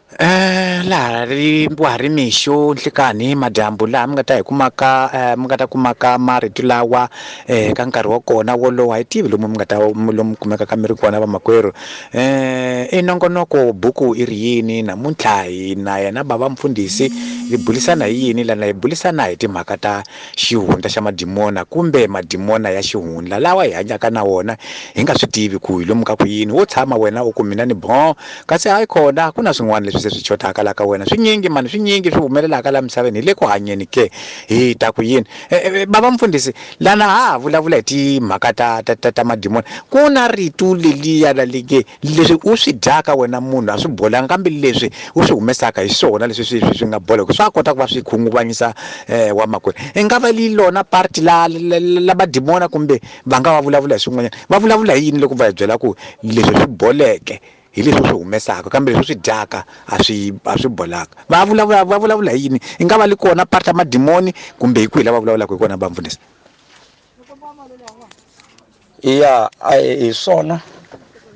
Laha ri wa ha ri mixo nhlikani madyambu laha mi nga ta hi kumaka mi nga ta kumaka marito lawa ka nkarhi wa kona wolowo a hi tivi lomu mi nga ta lomu kumekaka mi ri kona vamakwerhu. I nongonoko buku i ri yini namuntlha hi na yena bava mfundhisi hi burisana hi yini lana hi burisana hi timhaka ta xihundla xa madimona kumbe madimona ya xihundla lawa hi hanyaka na wona hi nga swi tivi ku hi lomu ka ku yini wo tshama wena u ku mina ni bon kasi hayi khona ku na swin'wana leswi se swi xotaka laha ka wena swinyingi mani swinyingi swi humelelaka laha misaveni hi le ku hanyeni ke hi ta ku yini bava mfundhisi lana ha ha vulavula hi timhaka ta ta ta ta madimona ku na rito leliya la lenge leswi u swi dyaka wena munhu a swi bolanga kambe leswi u swi humesaka hi swona leswi swi swi swi nga bola swa kota ku va swi khunguvanyisa wa makwerhu i nga va li lona part la la madimona kumbe va nga va vulavula hi swin'wanyana va vulavula hi yini loko va hi byela ku leswi swi boleke hi leswi u swi humesaka kambe leswi u swi dyaka a swi a swi bolanga va vulavula va vulavula hi yini i nga va li kona part ya madimoni kumbe hi kwihi la va vulavulaka hi kona va mfundhisi? Ya a hi swona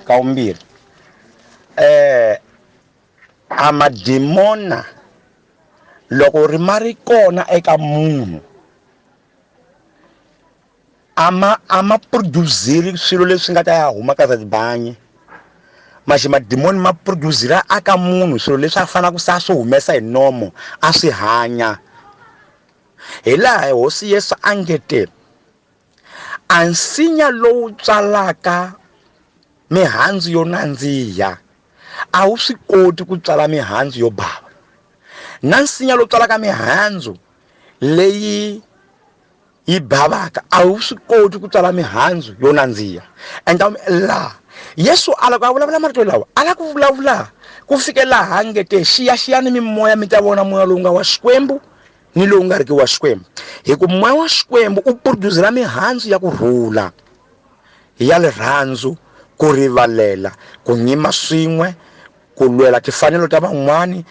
ka vumbirhi a madimona loko ri ma ri kona eka munhu a ma a ma produce swilo leswi nga ta ya huma ka tibangi maxi madimoni ma produce aka munhu swilo leswi a faneleke se a swi humesa hi nomo a swi hanya hi laha hosi Yesu a nge te a nsinya lowu tswalaka mihandzu yo nandziha a wu swi koti ku tswala mihandzu yo bava na nsinya lowu tswalaka mihandzu leyi yi bavaka a wu swi koti ku tswala mihandzu yo nandziha and laha Yesu a loko a vulavula marito lawa a lava ku vulavula ku fike laha nge te xiyaxiyani mimoya mi ta vona moya lowu nga wa Xikwembu ni lowu nga riki wa Xikwembu hi ku moya wa Xikwembu u produce mihandzu ya ku rhula ya rirhandzu ku rivalela ku nyima swin'we ku lwela timfanelo ta van'wani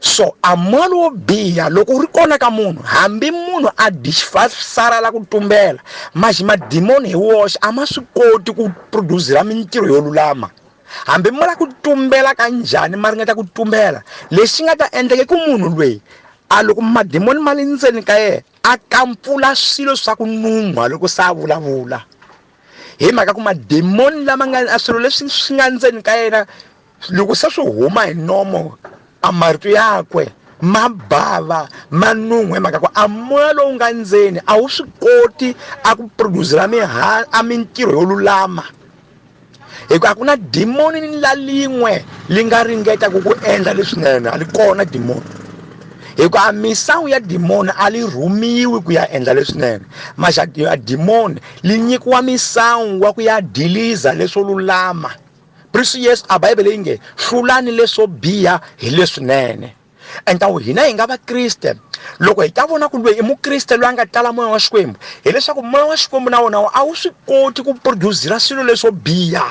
so a moya lowo biha loko wu ri kona ka munhu hambi munhu a sarala ku tumbela maxi madimoni hi woxe a ma swi koti ku produce mintirho yo lulama hambi ma la ku tumbela ka njhani ma ringeta ku tumbela lexi nga ta endleka i ku munhu loyi a loko madimoni ma le ndzeni ka yena a kampfula swilo swa ku nun'hwa loko se a vulavula hi mhaka ku madimoni lama nga a swilo leswi swi nga ndzeni ka yena loko se swi huma hi nomo a marito yakwe ma bava ma nun'hwa hi mhaka ku a moya lowu nga ndzeni a wu swi koti a ku produce-ra a mintirho yo lulama hikuva a ku na dimoni ni la lin'we li nga ringetaka ku endla leswinene a li kona dimoni hikuva a misawu ya dimoni a li rhumiwi ku ya endla leswinene maxa a dimoni li nyikiwa misawu wa ku ya diliza leswo lulama Kristu Yesu a Bibele yi nge hlulani leswo biha hi leswinene entawu hina hi nga vakriste loko hi ta vona ku loyi i mukriste loyi a nga tala moya wa Xikwembu hileswaku moya wa Xikwembu na wona a wu swi koti ku produce swilo leswo biha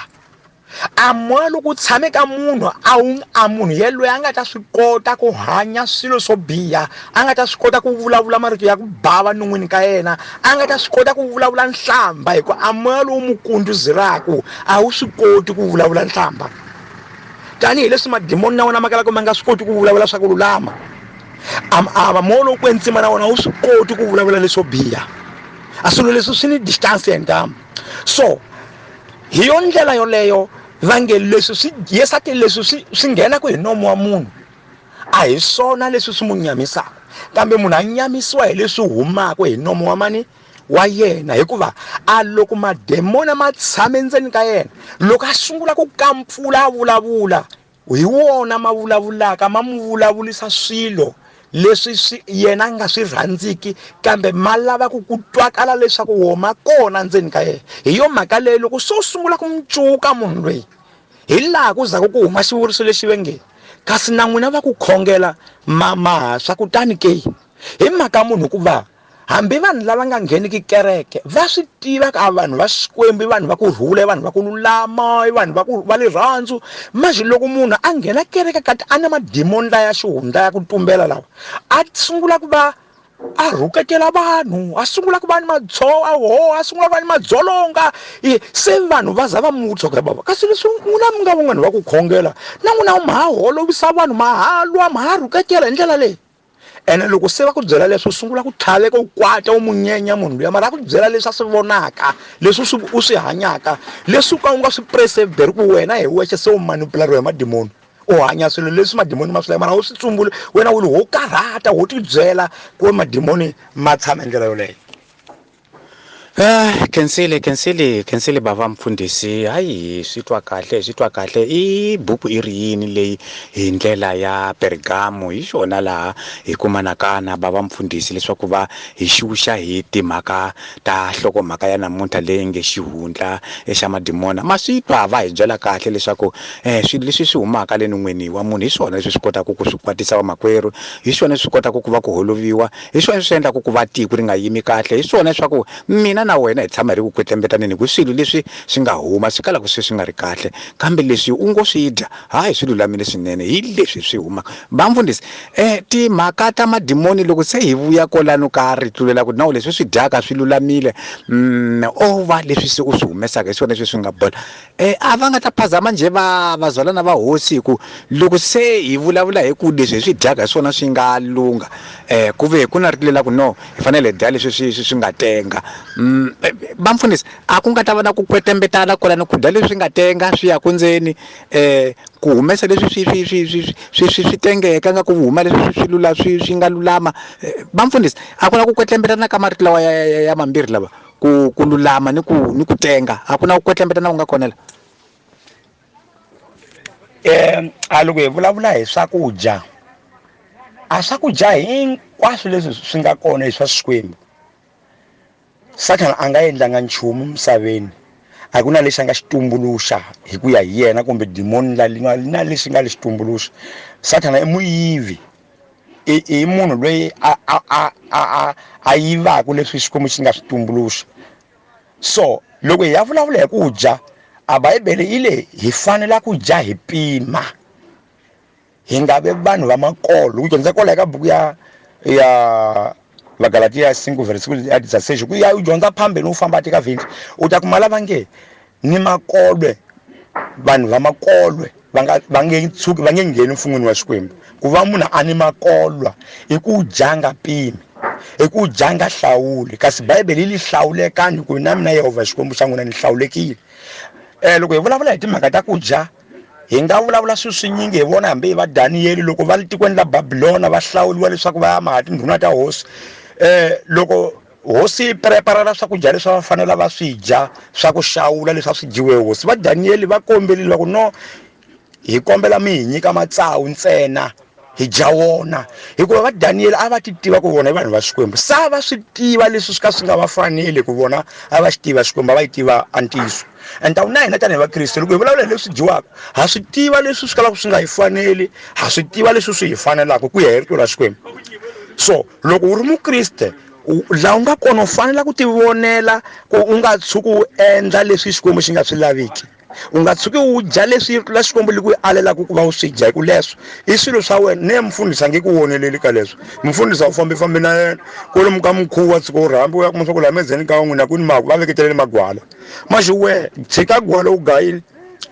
a moya loko wu tshame ka munhu a wu a munhu yelweyo a nga ta swi kota ku hanya swilo swo biha a nga ta swi kota ku vulavula marito ya ku bava non'wini ka yena a nga ta swi kota ku vulavula nhlamba hikuva a moya lowu mu kunduzelaku a wu swi koti ku vulavula nhlamba tanihileswi madimoni na wona ma kalaka ma nga swi koti ku vulavula swa ku lulama a moya lowu kwetsima na wona wu swi koti ku vulavula leswo biha a swilo leswi swi ni distance ya ntamu so hi yo ndlela yoleyo va nge leswi swi Yesu a te leswi swi swi nghenaka hi nomu wa munhu a hi swona leswi swi mu nyamisaka kambe munhu a nyamisiwa hi leswi humaka hi nomu wa mani wa yena hikuva a loko mademona ma tshame ndzeni ka yena loko a sungula ku kampfula a vulavula hi wona ma vulavulaka ma mu vulavurisa swilo leswi swi yena a nga swi rhandziki kambe ma lava ku ku twakala leswaku wo ma kona ndzeni ka yena hi yo mhaka leyi loko se u sungula ku mu cuka munhu loyi hi laha ku zaku ku huma xivuriso lexi va nge kasi na n'wina va ku khongela ma ma swa kutani ke hi mhaka munhu hikuva hambi vanhu lava nga ngheniki kereke va swi tiva ka vanhu va Xikwembu i vanhu va ku rhula i vanhu va ku lulama i vanhu va ku va rirhandzu manje loko munhu a nghena kereke kati a na madimoni laya xihundla ya ku tumbela lawa a sungula ku va A rhuketela vanhu, a sungula ku va ni a ho, a sungula ku va ni madzolonga. Se vanhu va za va n'wi vutisa ku, baba, kasi leswi n'wina mi nga van'wana va ku khongela, na n'wina ma ha holovisa vanhu, ma ha lwa, ma ha rhuketela hi ndlela leyi. Ene loko se va ku byela leswi, u sungula ku tlhaveka, u kwata, u munyenya munhu luya, mara a ku byela leswi a swi vonaka, leswi u swi hanyaka, leswi u ka u nga swi perceive ku wena hi wexe se u manipulariwa hi madimoni. U hanya swilo leswi madimoni ma swi lava, mara u swi tsumbuli, wena u ri ho karhata, ho tibyela ku madimoni ma tshama hi ndlela yoleyo. Khensile, khensile, khensile bava mfundhisi. Hayi, swi twa kahle, swi twa kahle. I buku i ri yini leyi hi ndlela ya Pergamo? Hi xona laha hi kumanaka na bava mfundhisi leswaku va hi xuxa hi timhaka ta nhlokomhaka ya namuntlha leyi nge xihundla xa madimona. Ma swi twa va hi byela kahle leswaku swilo leswi swi humaka le non'weni wa munhu hi swona leswi swi kotaka ku swi kwatisa vamakwerhu, hi swona leswi kotaka ku va ku holoviwa, hi swona leswi endlaka ku va tiko ri nga yimi kahle, hi swona leswaku mina na wena hi tshama hi ri ku kwetlembetaneni hi ku swilo leswi swi nga huma swi kalaka swi swi nga ri kahle, kambe leswi u ngo swi dya, hayi, swi lulamile swinene, hi leswi swi humaka. Vamfundhisi, timhaka ta madimoni loko se hi vuya kwalano ka rito lela ku no leswi swi dyaka swi lulamile, o va leswi se u swi humesaka hi swona leswi swi nga bola. A va nga ta phazama njhe va vazalwana va hosi, hi ku loko se hi vulavula hi ku leswi hi swi dyaka hi swona swi nga lungha, ku ve ku na rito lela ku no hi fanele hi dya leswi swi nga tenga. Vamfundhisi, a ku nga ta va na ku kwetlembetana kwalano, ku dya leswi nga tenga swi ya ku ndzeni, ku humesa leswi swi tengeke nga ku huma leswi swi lula swi nga lulama. Vamfundhisi, a ku na ku kwetlembetana ka marito lawa ya mambirhi lawa, ku lulama ni ku tenga, a ku na ku kwetlembetana ku nga kona la? A loko hi vulavula hi swakudya, a swakudya hinkwaswo leswi swi nga kona hi swa Xikwembu. Sathana a nga endlanga nchumu misaveni, a ku na lexi a nga xi tumbuluxa hi ku ya hi yena, kumbe dimoni la li nga na lexi nga lexi tumbuluxa. Sathana i muyivi, i munhu loyi a yivaka leswi Xikwembu xi nga swi tumbuluxa. So loko hi ya vulavula hi ku dya, a Bibele yi le hi fanela ku dya hi pima, hi nga vi vanhu va makolo. Ku dyondza kwalaho ka buku ya Vagalatiya 5 verse 6 ya 16, ku ya u dyondza phambeni u famba eka 20, u ta kuma lava nge ni makolwe, vanhu va makolwe va nga, va nge tshuki, va nge ngheni mfun'weni wa Xikwembu. Ku va munhu a ni makolwa i ku dya nga pimi, i ku dya nga hlawuli. Kasi Bibele yi li hlawulekani ku na mina Yehovha Xikwembu xa n'wina ni hlawulekile. Loko hi vulavula hi timhaka ta ku dya, hi nga vulavula swilo swinyingi. Hi vona hambi hi va Daniyeli loko va le tikweni la Babilona va hlawuriwa leswaku va ya maha tindhuna ta hosi. Loko hosi yi preparela swakudya leswi va fanele va swi dya swa ku xawula leswi a swi dyiwe hi hosi, va Daniyeli va komberile va ku no, hi kombela mi hi nyika matsawu ntsena hi dya wona, hikuva va Daniyeli a va ti tiva ku vona i vanhu va Xikwembu. Se a va swi tiva leswi swi ka swi nga va faneli, ku vona a va xi tiva Xikwembu, a va yi tiva a ntiyiso. And ta na hina tanihi Vakreste, loko hi vulavula hi leswi dyiwaka, ha swi tiva leswi swi kalaka swi nga hi faneli, ha swi tiva leswi swi hi fanelaka ku ya hi rito ra Xikwembu. So loko u ri Mukreste, laha u nga kona u fanela ku tivonela ku u nga tshuki u endla leswi Xikwembu xi nga swi laviki. U nga tshuki u dya leswi rito la Xikwembu li ku alelaka ku va u swi dya, hi ku leswo i swilo swa wena. Ne mfundhisi a nge ku voneleli ka leswo. Mfundhisi a wu fambifambi na yena kwalomu ka mukhuva, wa tshuka u rhambi u ya kuma swa ku laha mezeni ka n'wina ku ni va veketelele magwala. Maxi we tshika gwala u gayile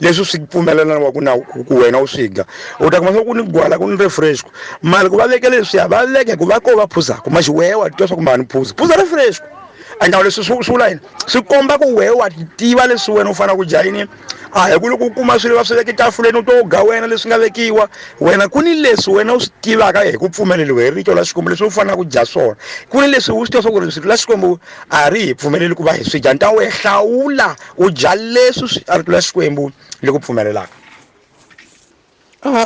leswi swi pfumelelaniwa ku na ku wena u swi ga, u ta kuma swa ku ni gwala ku ni refresh mali ku va vekele leswiya, va veke ku va ko va phuzaka. Maxi wehe wa twa swa ku mhani phuza, phuza refresh. A ndhawu leswi swi vula yini? Swi komba ku wehe wa tiva leswi wena u fanele ku dya yini. A hi ku loko u kuma swilo va swi veke tafuleni u to ga wena leswi nga vekiwa wena, ku ni leswi wena u swi tivaka hi ku pfumeleriwa hi rito la Xikwembu leswi u faneleke ku dya swona, ku ni leswi u swi tiva swa ku rito la Xikwembu a ri hi pfumeleli ku va hi swi dya. Ni ta we hlawula u dya leswi swi a rito la Xikwembu li ku pfumelelaka.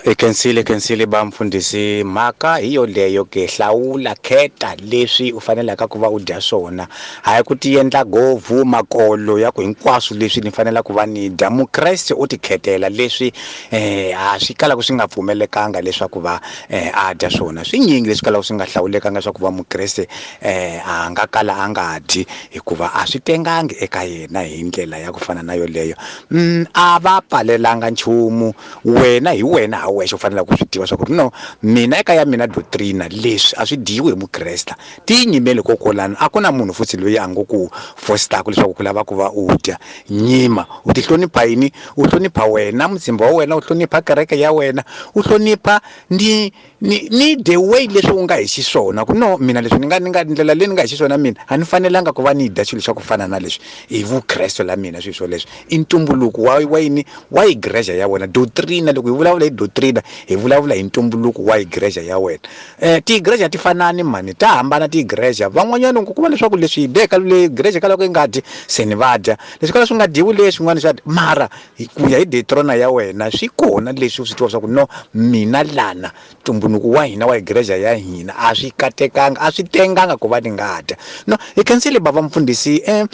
I khensile, khensile ba mfundhisi. Mhaka hi yoleyo ke, hlawula, kheta leswi u fanelaka ku va u dya swona, hayi ku ti endla govhu makolo ya ku hinkwaswo leswi ni fanelaka ku va ni dya. Mukreste u ti khetela leswi a swi kalaka swi nga pfumelekanga leswaku va a dya swona. Swinyingi leswi kalaka swi nga hlawulekanga leswaku va Mukreste a nga kala a nga dyi, hikuva a swi tengangi eka yena hi ndlela ya ku fana na yoleyo. A va pfalelanga nchumu, wena hi wena. wena ha wexe u faneleke ku swi tiva swa ku ri no mina eka ya mina doctrina leswi a swi dyiwi hi mukreste ti nyimeli kokwalano a ku na munhu futhi loyi a ngo ku fostaka leswaku ku lava ku va u dya nyima u ti hlonipha yini u hlonipha wena muzimba wa wena u hlonipha kereke ya wena u hlonipha ni ni ni the way leswi u nga hi xiswona ku no mina leswi ni nga ni nga ndlela leyi ni nga hi xiswona mina a ni fanelanga ku va ni dya xilo xa ku fana na leswi i vukreste la mina swilo swoleswo i ntumbuluko wa wa yini wa igreja ya wena doctrina loko hi vulavula hi doctrina hi vulavula hi ntumbuluko wa igreja ya wena um tiigreja ti fanani mhani ta hambana tiigreja van'wanyana u kuma leswaku leswi hi dyeka le igreja ka loko yi nga dyi se ni va dya leswi kala swi nga dyiwi leswin'wana swa mara ku ya hi detrona ya wena swi kona leswi u swi tiva swa ku no mina lana ntumbuluko wa hina wa igreja ya hina a swi katekanga a swi tenganga ku va ni nga dya no hi khensile bava mfundhisi um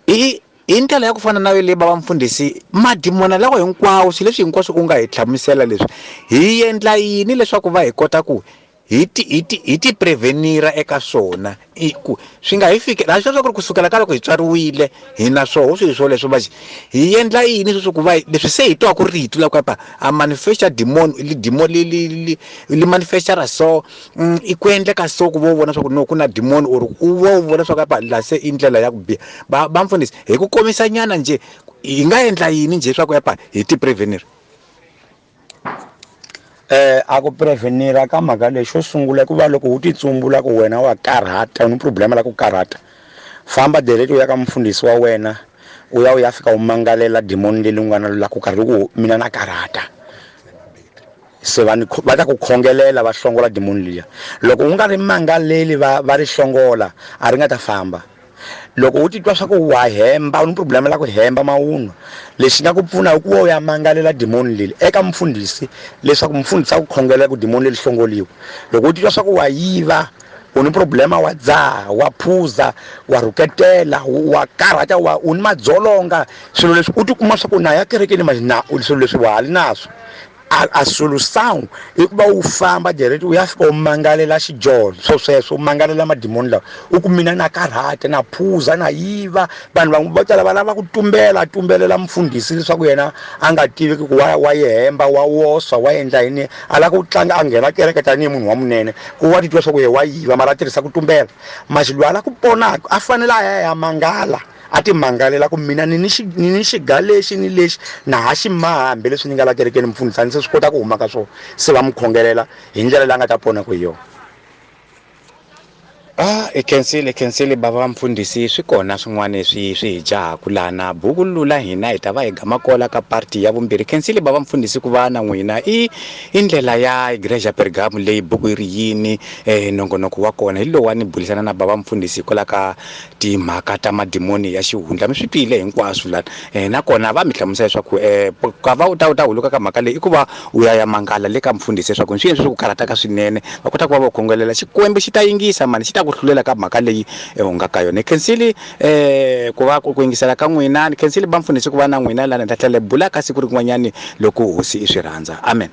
hi hi ndlela ya ku fana na yoleyi bava mfundhisi madimona lawa hinkwawo swilo leswi hinkwaswo u nga hi hlamusela leswi hi endla yini leswaku va hi kota ku hi ti hi ti hi ti prevenira eka swona i ku swi nga hi fikela a swi ku ri kusukela ka loko hi tswariwile hi na swoho swilo swoleswo va hi endla yini sweswo ku va leswi se hi twaku rito la ku a manifestor demon li demon li li li li manifestora so i ku endleka so ku vo vona swa ku no ku na demon or u vo vona swa ku apa la se i ndlela ya ku biha va va mfundhisi hi ku komisa nyana njhe hi nga endla yini njhe swa ku apa hi ti prevenir A ku prevenir ka mhaka leyi xo sungula ku va loko u ti tsumbula ku wena wa karhata u ni problem la ku karhata famba direct u ya ka mufundhisi wa wena u ya u ya fika u mangalela demon leri u nga na la ku karhi ku mina na karhata se va ni va ta ku khongelela va hlongola demon liya loko u nga ri mangaleli va va ri hlongola a ri nga ta famba loko u titwa swa ku wa hemba u ni problem la ku hemba mawunwa lexi nga ku pfuna i ku va u ya mangalela demon leri eka mufundhisi leswaku mufundhisi a ku khongelela ku demon leri hlongoliwa loko u titwa swa ku wa yiva u ni problema wa dzaha wa phuza wa rhuketela wa karhata wa u ni madzolonga swilo leswi u tikuma swa ku na ya kerekeni manje na swilo leswi wa ha li naswo a solução i ku va u famba direct u ya fika u mangalela xidyoho swo sweswo u mangalela madimoni lawa u ku mina na karhata na phuza na yiva vanhu van'we vo tala va lava ku tumbela tumbelela mufundhisi leswaku yena a nga tiveki ku wa wa yehemba wa woswa wa endla yini a lava ku tlanga a nghena kereke tanihi munhu wa munene ku wa titwa swa ku ye wa yiva mara a tirhisa ku tumbela maxi loyi a lava ku ponaka a fanele a ya ya mangala a ti mangalela ku mina ni ni xi ni ni xiga lexi ni lexi na ha xi maha hambileswi ni nga la kerekeni mfundhisi a ni se swi kota ku huma ka swona se va mu khongelela hi ndlela leyi a nga ta pona ku hi yona. Ah, i khensile i khensile bava mfundhisi swi kona swin'wana swi swi hi jahaku lana buku lula hina hi ta va hi gama kola ka party ya vumbirhi khensile bava mfundhisi ku va na n'wina i i ndlela ya igreja pergamo leyi buku yi ri yini eh nongonoko wa kona hi lowani bulisana na bava mfundhisi hikwalaho ka timhaka ta madimoni ya xihundla mi swi twile hinkwaswo lana um nakona va mi hlamusela leswaku um ka va u ta u ta huluka ka mhaka leyi i ku va u ya ya mangala le ka mfundhisi leswaku swi leswi ku karhataka swinene va kota ku va va khongelela xikwembu xi ta yingisa mani xi ta ku hlulela ka mhaka leyi u nga ka yona ni khensile um ku va ku yingisela ka n'wina ni khensile va mfundhisi ku va na n'wina lana ni ta tlhela hi bula ka siku rin'wanyani loko hosi i swi rhandza amen.